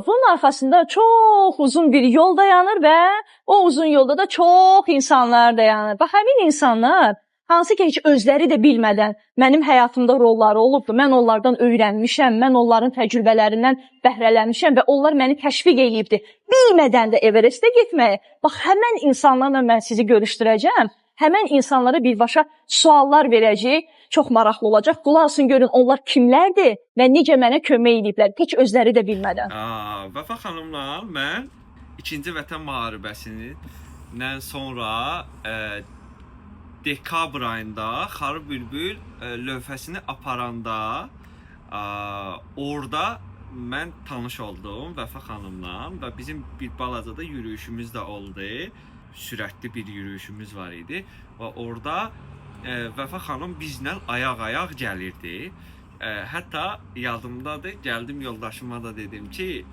Bunun arxasında çox uzun bir yol dayanır və o uzun yolda da çox insanlar dayanır. Bax, həmin insanlar hansı ki heç özləri də bilmədən mənim həyatımda rolları olubdur. Mən onlardan öyrənmişəm, mən onların təcrübələrindən bəhrələnmişəm və onlar məni təşviq eləyibdi. Bilmədən də Everestə getməyə. Bax, həmin insanlarla mən sizi görüşdürəcəm. Həmin insanlara birbaşa suallar verəcəyik. Çox maraqlı olacaq. Qulaq asın görün onlar kimlərdir və necə mənə kömək eləyiblər, heç özləri də bilmədən. Vəfa xanımla mən İkinci Vətən müharibəsindən sonra dekabr ayında Xarı Bülbül lövhəsini aparanda orada mən tanış oldum Vəfa xanımla və bizim bir balaca da yürüyüşümüz də oldu. Sürətli bir yürüyüşümüz var idi və orada Vəfa xanım bizlə ayaq-ayaq gəlirdi. Hətta yadımdadır, gəldim yoldaşıma da dedim ki,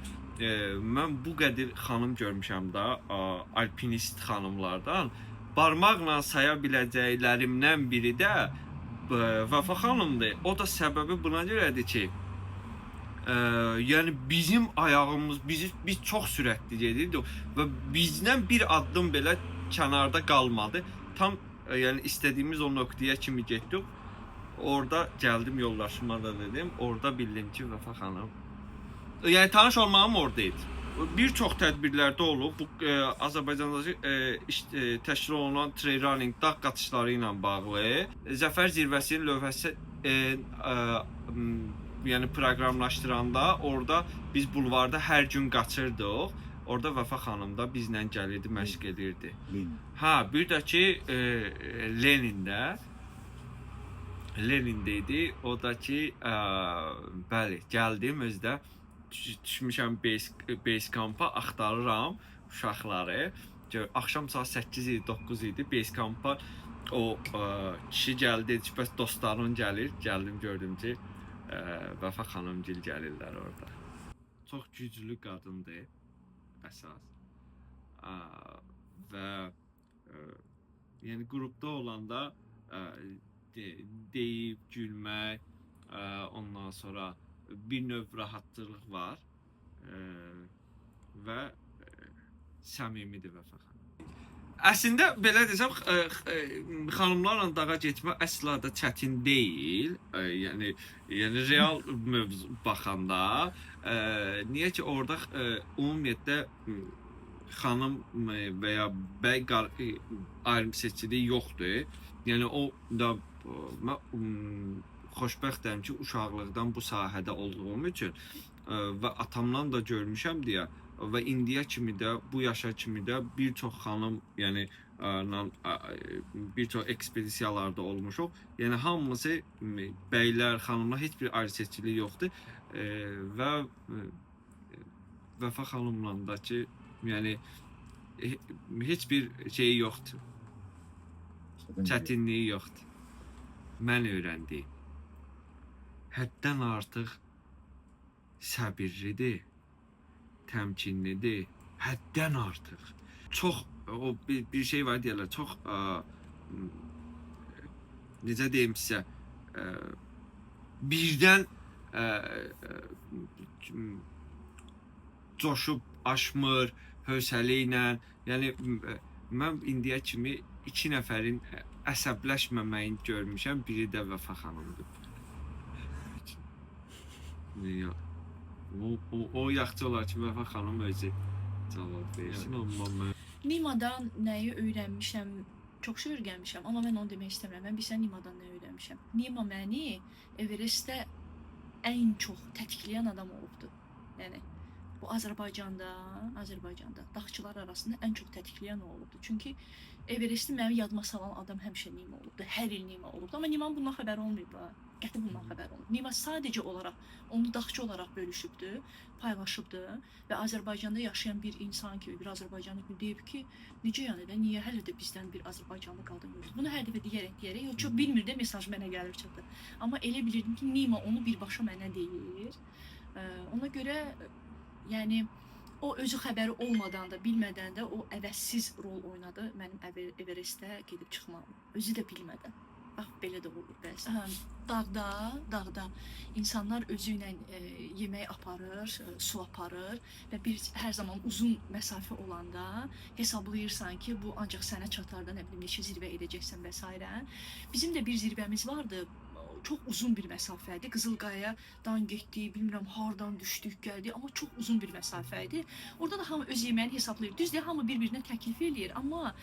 mən bu qədər xanım görmüşəm də, alpinist xanımlardan. Barmaqla saya biləcəklərimdən biri də Vəfa xanımdır. O da səbəbi buna görədir ki, yəni bizim ayağımız biz çox sürətli gedirdik və bizdən bir addım belə kənarda qalmadı. Tam yəni istədiyimiz o nöqtəyə kimi getdik. Orada gəldim yoldaşıma da dedim. Orada bildim ki, Vəfa xanım. Yəni tanış olmağım orada idi. Bir çox tədbirlərdə olub. Bu Azərbaycanda təşkil olunan trail running dağ qaçışları ilə bağlı Zəfər zirvəsinin lövhəsi yəni proqramlaşdıranda orada biz bulvarda hər gün qaçırdıq. Orada Vəfa xanım da bizlə gəlirdi, məşq edirdi. Lenin. Ha, bir də ki Lenində Lenində idi. O da ki, bəli, gəldim özü də düşmüşəm base kampa, axtarıram uşaqları. Axşam saat 8 idi, 9 idi. Base kampa o kişi gəldi, dedi ki, bəs dostların gəlir. Gəldim, gördüm ki, Vəfa xanımgil gəlirlər orada. Çox güclü qadındır əsas. Və yəni qrupda olanda deyib gülmək, ondan sonra bir növ rahatlıq var və səmimidir Vəfa xanım. Əslində belə desəm, xanımlarla dağa getmək əsla da çətin deyil. Yəni real mövzu baxanda, niyə ki orada ümumiyyətlə xanım və ya bəy ayrım seçiciliyi yoxdur. Yəni o da mən xoşbəxtəm ki, uşaqlıqdan bu sahədə olduğum üçün və atamdan da görmüşəm deyə və indiyə kimi də bu yaşa kimi də bir çox xanım, yəni bir çox ekspedisiyalarda olmuşuq. Yəni hamısı bəylər, xanımlar, heç bir ayrı seçicilik yoxdur. Və Vəfa xanımla da ki, yəni heç bir şeyi yoxdur. Çətinliyi yoxdur. Mən öyrəndiyim. Həddən artıq səbirlidir, təmkinlidir. Həddən artıq. Çox o bir şey var deyirlər, çox necə deyim sizə, birdən coşub aşmır hövsələ ilə. Yəni mən indiyə kimi 2 nəfərin əsəbləşməməyini görmüşəm, biri də Vəfa xanımdır. Yox. O yaxşı olar ki, Vəfa xanım özü cavab versin, amma mən Nimadan nəyi öyrənmişəm? Çox şey öyrənmişəm, amma mən onu demək istəmirəm. Mən bilirsən Nimadan nə öyrənmişəm? Nima məni Everestdə ən çox tətikləyən adam olubdu. Yəni bu Azərbaycanda dağçılar arasında ən çox tətikləyən o olubdu. Çünki Everesti mənim yadıma salan adam həmişə Nima olubdu. Hər il Nima olubdu. Amma Nimanın bundan xəbəri olmayıb ha. Qəti bundan xəbəri olmayıb. Nima sadəcə olaraq onu dağçı olaraq bölüşübdü, paylaşıbdı və Azərbaycanda yaşayan bir insan kimi, bir Azərbaycanlı kimi deyib ki, necə yəni də, niyə hələ də bizdən bir Azərbaycanlı qadın yoxdur? Bunu hər dəfə deyərək, o çox bilmir də, mesaj mənə gəlir çatır. Amma elə bilirdim ki, Nima onu birbaşa mənə deyir. Ona görə yəni o özü xəbəri olmadan da, bilmədən də o əvəzsiz rol oynadı mənim Everestə gedib çıxmağım. Özü də bilmədən. Bax belə də olur bəzən. Hə, dağda insanlar özü ilə yemək aparır, su aparır və bir hər zaman uzun məsafə olanda hesablayırsan ki, bu ancaq sənə çatar da, nə bilim neçə zirvə edəcəksən və sairə. Bizim də bir zirvəmiz vardı. Çox uzun bir məsafə idi. Qızılqayadan getdik, bilmirəm hardan düşdük, gəldik, amma çox uzun bir məsafə idi. Orada da hamı öz yeməyini hesablayır. Düzdür, hamı bir-birinə təklif eləyir, amma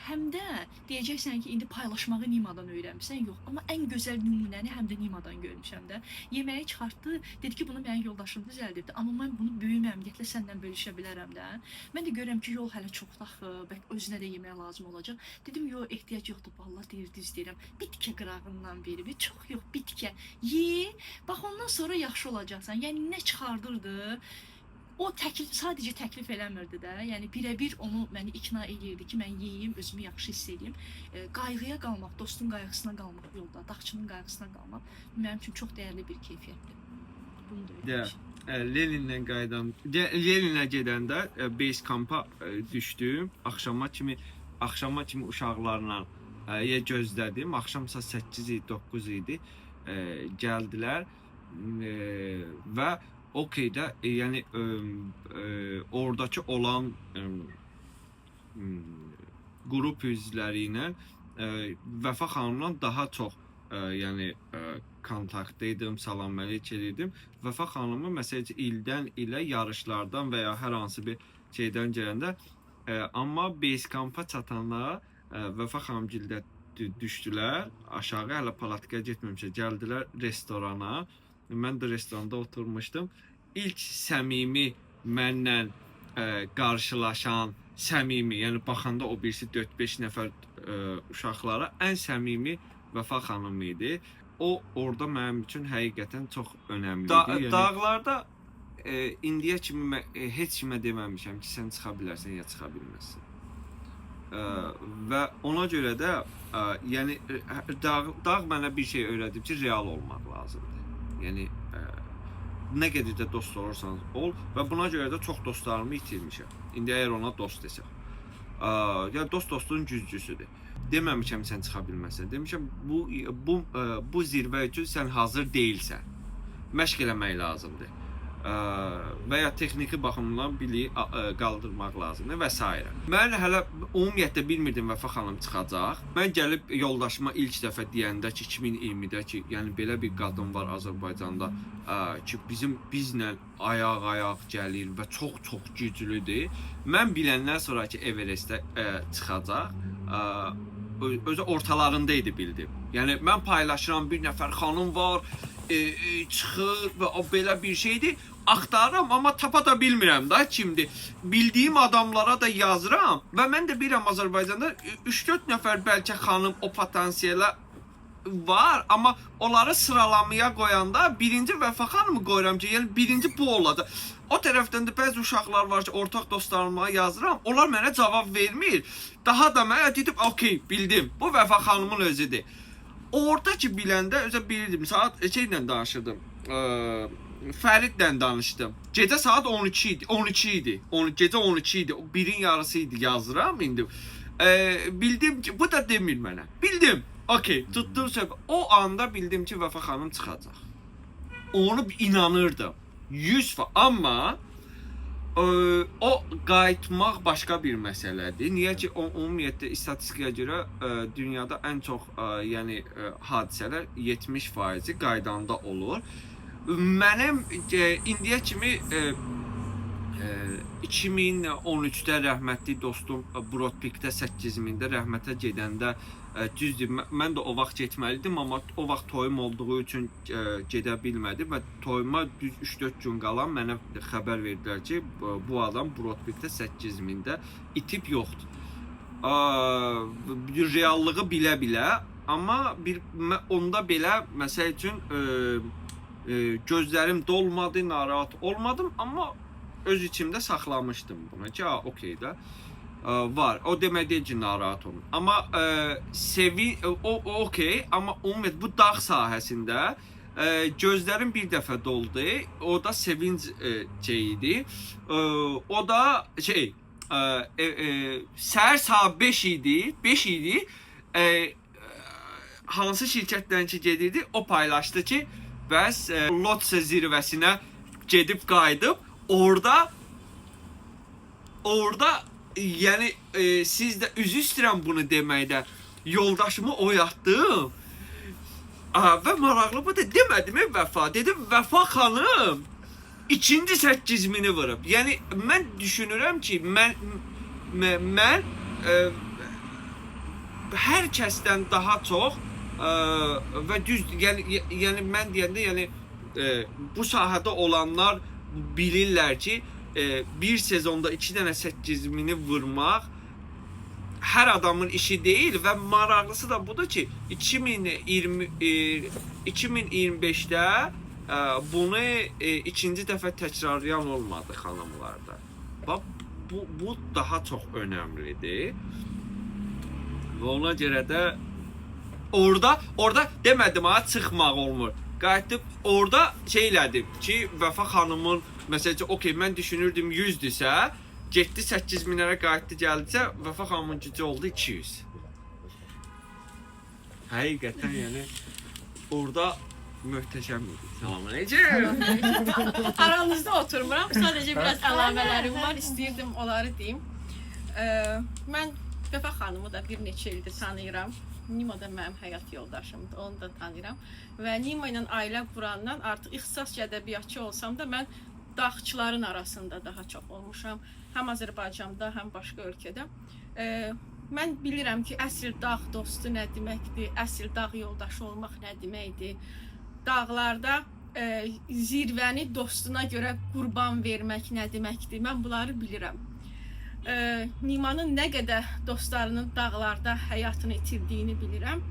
həm də deyəcəksən ki, indi paylaşmağı Nimadan öyrənmisən, yox. Amma ən gözəl nümunəni həm də Nimadan görmüşəm də. Yeməyi çıxartdı, dedi ki, bunu mənim yoldaşım düzəldibdi, amma mən bunu böyük məmnuniyyətlə səndən bölüşə bilərəm də. Mən də görürəm ki, yol hələ çoxdur axı, bəlkə özünə də yemək lazım olacaq. Dedim, yox, ehtiyac yoxdur, vallah deyir, düz deyirəm. Bir tikə qırağından verib, çox yox, bir tikə ye, bax ondan sonra yaxşı olacaqsan. Yəni nə çıxardırdı? O təklif sadəcə təklif eləmirdi də. Yəni birəbir onu məni ikna eləyirdi ki, mən yeyim, özümü yaxşı hiss eləyim. Qayğıya qalmaq, dostun qayğısına qalmaq yolda, dağçının qayğısına qalmaq mənim üçün çox dəyərli bir keyfiyyətdir. Bunu da öyrənmişəm. Leninlə qayıdan, Leninə gedəndə base kampa düşdüm. Axşama kimi uşaqlarla ya gözlədim. Axşam saat 8 idi, 9 idi. Gəldilər və okeydə, yəni oradakı olan qrup üzvləri ilə Vəfa xanımla daha çox yəni kontaktda idim, salam əleyk edirdim. Vəfa xanımı məsəl üçün ildən ilə yarışlardan və ya hər hansı bir şeydən gələndə, amma base kampa çatanda Vəfa xanımgildə düşdülər. Aşağı hələ palatkaya getməmişə gəldilər restorana. Mən də restoranda oturmuşdum. İlk səmimi mənlə qarşılaşan, səmimi, yəni baxanda o birisi 4-5 nəfər uşaqlara ən səmimi Vəfa xanım idi. O orada mənim üçün həqiqətən çox önəmli idi. Yəni dağlarda indiyə kimi mən, heç kimə deməmişəm ki, sən çıxa bilərsən ya çıxa bilməzsən. Və ona görə də yəni dağ mənə bir şey öyrədib ki, real olmaq lazımdır. Yəni nə qədər də dost olursanız ol və buna görə də çox dostlarımı itirmişəm. İndi əgər ona dost desəm. Yəni dost dostun güzgüsüdür. Deməmişəm sən çıxa bilməzsən. Demişəm bu zirvə üçün sən hazır deyilsən. Məşq eləmək lazımdır. Və ya texniki baxımdan biliyi qaldırmaq lazımdır və s. Mən hələ ümumiyyətlə bilmirdim Vəfa xanım çıxacaq. Mən gəlib yoldaşıma ilk dəfə deyəndə ki, 2020-də ki, yəni belə bir qadın var Azərbaycanda ki, bizim bizlə ayaq-ayaq gəlir və çox-çox güclüdür. Mən biləndən sonra ki, Everestə çıxacaq, özü ortalarında idi bildim. Yəni mən paylaşıram, bir nəfər xanım var, çıxır və o belə bir şeydir. Axtarıram, amma tapa da bilmirəm da kimdir. Bildiyim adamlara da yazıram və mən də bilirəm Azərbaycanda 3-4 nəfər bəlkə xanım o potensiala var, amma onları sıralamaya qoyanda birinci Vəfa xanımı qoyuram ki, yəni birinci bu olacaq. O tərəfdən də bəzi uşaqlar var ki, ortaq dostlarıma yazıram, onlar mənə cavab vermir. Daha da mənə dedim, okey, bildim. Bu Vəfa xanımın özüdür. Orada ki biləndə özə bilirdim. Saat şeylə danışırdım. Fəridlə danışdım. Gecə saat 12 idi. 12 idi. 10 gecə 12 idi. O birin yarısı idi yazıram indi. Bildim ki, bu da demir mənə. Bildim. Okey, tutdum söhbət. O anda bildim ki, Vəfa xanım çıxacaq. Onu inanırdım. 100 amma o qayıtmaq başqa bir məsələdir. Niyə ki, o ümumiyyətlə statistikaya görə dünyada ən çox yəni hadisələr 70%-i qaydanda olur. Mənim indiyə kimi 2013-də rəhmətli dostum Broad Peak-də 8000-də rəhmətə gedəndə, düzdür, mən də o vaxt getməlidim, amma o vaxt toyum olduğu üçün gedə bilmədim və toyuma düz 3-4 gün qalan mənə xəbər verdilər ki, bu adam Broad Peak-də 8000-də itib yoxdur. Bir reallığı bilə-bilə, amma bir onda belə məsəl üçün gözlərim dolmadı, narahat olmadım, amma öz içimdə saxlamışdım bunu ki, ha, okey də var. O demək deyil ki, narahat olun. Amma sevi o okey, amma ümumiyyətlə bu dağ sahəsində gözlərim bir dəfə doldu. O da sevinc şey idi. O da şey səhər saat 5 idi. 5 idi. Hansı şirkətlə ki gedirdi, o paylaşdı ki, bəs Lhotse zirvəsinə gedib qayıdıb, orada yəni siz də üzr istəyirəm bunu deməkdə. Yoldaşımı oyatdım. Aa, və maraqlı bu da demədim Vəfa. Dedim Vəfa xanım ikinci 8000-i vurub. Yəni mən düşünürəm ki, mən hər kəsdən daha çox və düz yəni mən deyəndə yəni bu sahədə olanlar bilirlər ki, bir sezonda 2 dənə 8000-i vurmaq hər adamın işi deyil və maraqlısı da budur ki, 2020 2025-də bunu ikinci dəfə təkrarlayan olmadı xanımlarda. Bax bu daha çox önəmlidir. Və ona görə də orada demədim ha çıxmaq olmur. Qayıtıb orada şey elədim ki, Vəfa xanımın məsələn, okey mən düşünürdüm 100-dürsə, getdi 8000-lərə qayıtdı gəldisə, Vəfa xanımın gücü oldu 200. Həqiqətən yəni orada möhtəşəm idi. Salam əleykum. Aranızda oturmuram. Sadəcə biraz əlavələrim var. İstəyirdim onları deyim. Mən Vəfa xanımı da bir neçə ildir tanıyıram. Nima da mənim həyat yoldaşımdır. Onu da tanıyıram. Və Nima ilə ailə qurandan artıq ixtisasca ədəbiyyatçı olsam da mən dağçıların arasında daha çox olmuşam. Həm Azərbaycanda, həm başqa ölkədə. Mən bilirəm ki, əsl dağ dostu nə deməkdir, əsl dağ yoldaşı olmaq nə deməkdir. Dağlarda zirvəni dostuna görə qurban vermək nə deməkdir. Mən bunları bilirəm. Nimanın nə qədər dostlarının dağlarda həyatını itirdiyini bilirəm.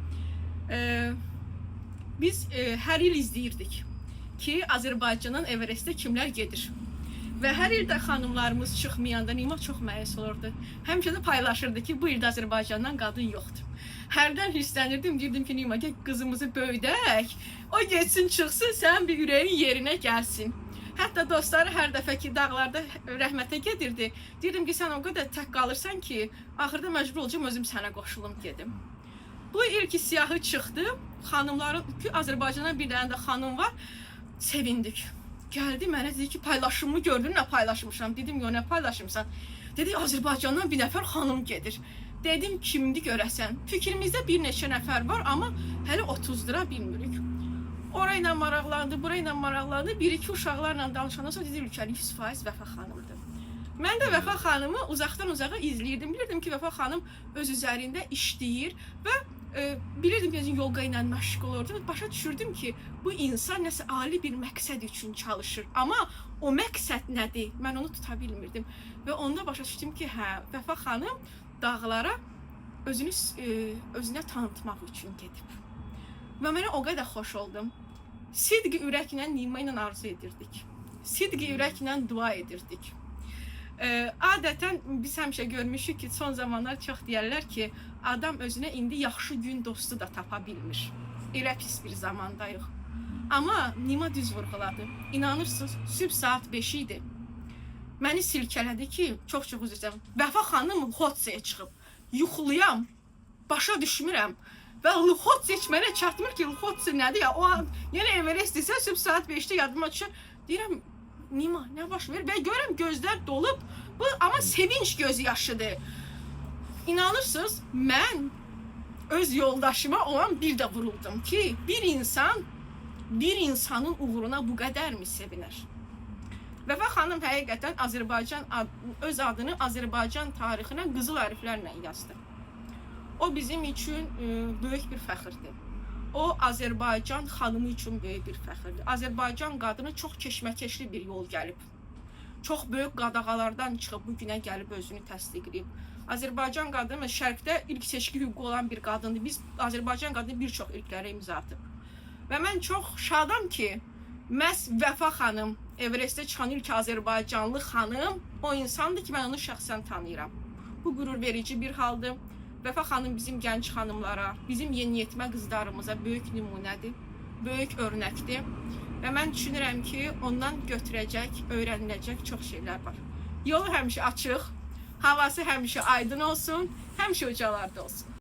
Biz hər il izləyirdik ki, Azərbaycandan Everestə kimlər gedir. Və hər il də xanımlarımız çıxmayanda Nima çox məyus olurdu. Həmişə də paylaşırdı ki, bu il də Azərbaycandan qadın yoxdur. Hərdən hirslənirdim, deyirdim ki, Nima, gəl qızımızı böyüdək. O getsin, çıxsın, sənin bir ürəyin yerinə gəlsin. Hətta dostları hər dəfə ki, dağlarda rəhmətə gedirdi, deyirdim ki, sən o qədər tək qalırsan ki, axırda məcbur olacağam özüm sənə qoşulum gedim. Bu il ki siyahı çıxdı, xanımların ki, Azərbaycandan bir dənə də xanım var, sevindik. Gəldi mənə dedi ki, paylaşımımı gördün, nə paylaşmışam? Dedim, yo, nə paylaşımsan? Dedi, Azərbaycandan bir nəfər xanım gedir. Dedim, kimdir görəsən? Fikrimizdə bir neçə nəfər var, amma hələ 30-dura bilmirik. Orayla maraqlandı, burayla maraqlandı. Bir-iki uşaqlarla danışandan sonra dedi, Ülkəli 100% Vəfa xanımdır. Mən də Vəfa xanımı uzaqdan uzağa izləyirdim. Bilirdim ki, Vəfa xanım öz üzərində işləyir və bilirdim ki, özün yoga ilə məşğul olurdu. Başa düşürdüm ki, bu insan nəsə ali bir məqsəd üçün çalışır. Amma o məqsəd nədir? Mən onu tuta bilmirdim. Və onda başa düşdüm ki, hə, Vəfa xanım dağlara özünü özünə tanıtmaq üçün gedib. Və mənə o qədər xoş oldum. Sidqi ürəklə Nima ilə arzu edirdik. Sidqi ürəklə dua edirdik. Adətən biz həmişə görmüşük ki, son zamanlar çox deyərlər ki, adam özünə indi yaxşı gün dostu da tapa bilmir. Elə pis bir zamandayıq. Amma Nima düz vurğuladı. İnanırsınız, sübh saat 5 idi. Məni silkələdi ki, çox-çox üzr istəyirəm. Vəfa xanım Lhotseyə çıxıb. Yuxuluyam, başa düşmürəm. Və Lhotse heç mənə çatmır ki, Lhotse nədir ya? O an yenə Everest desə sübh saat 5-də yadıma düşür. Deyirəm, Nima, nə baş verir? Və görürəm gözlər dolub. Bu amma sevinç gözü yaşıdır. İnanırsınız, mən öz yoldaşıma olan bir də vuruldum ki, bir insan bir insanın uğuruna bu qədərmi sevinər? Vəfa xanım həqiqətən Azərbaycan öz adını Azərbaycan tarixinə qızıl hərflərlə yazdı. O bizim üçün böyük bir fəxrdir. O Azərbaycan xanımı üçün böyük bir fəxrdir. Azərbaycan qadını çox keşməkeşli bir yol gəlib. Çox böyük qadağalardan çıxıb bu günə gəlib özünü təsdiqləyib. Azərbaycan qadını şərqdə ilk seçki hüququ olan bir qadındır. Biz Azərbaycan qadını bir çox ilklərə imza atıb. Və mən çox şadam ki, məhz Vəfa xanım, Everestə çıxan ilk Azərbaycanlı xanım o insandır ki, mən onu şəxsən tanıyıram. Bu qürur verici bir haldır. Vəfa xanım bizim gənc xanımlara, bizim yeniyetmə qızlarımıza böyük nümunədir, böyük örnəkdir. Və mən düşünürəm ki, ondan götürəcək, öyrəniləcək çox şeylər var. Yolu həmişə açıq, havası həmişə aydın olsun, həmişə ucalarda olsun.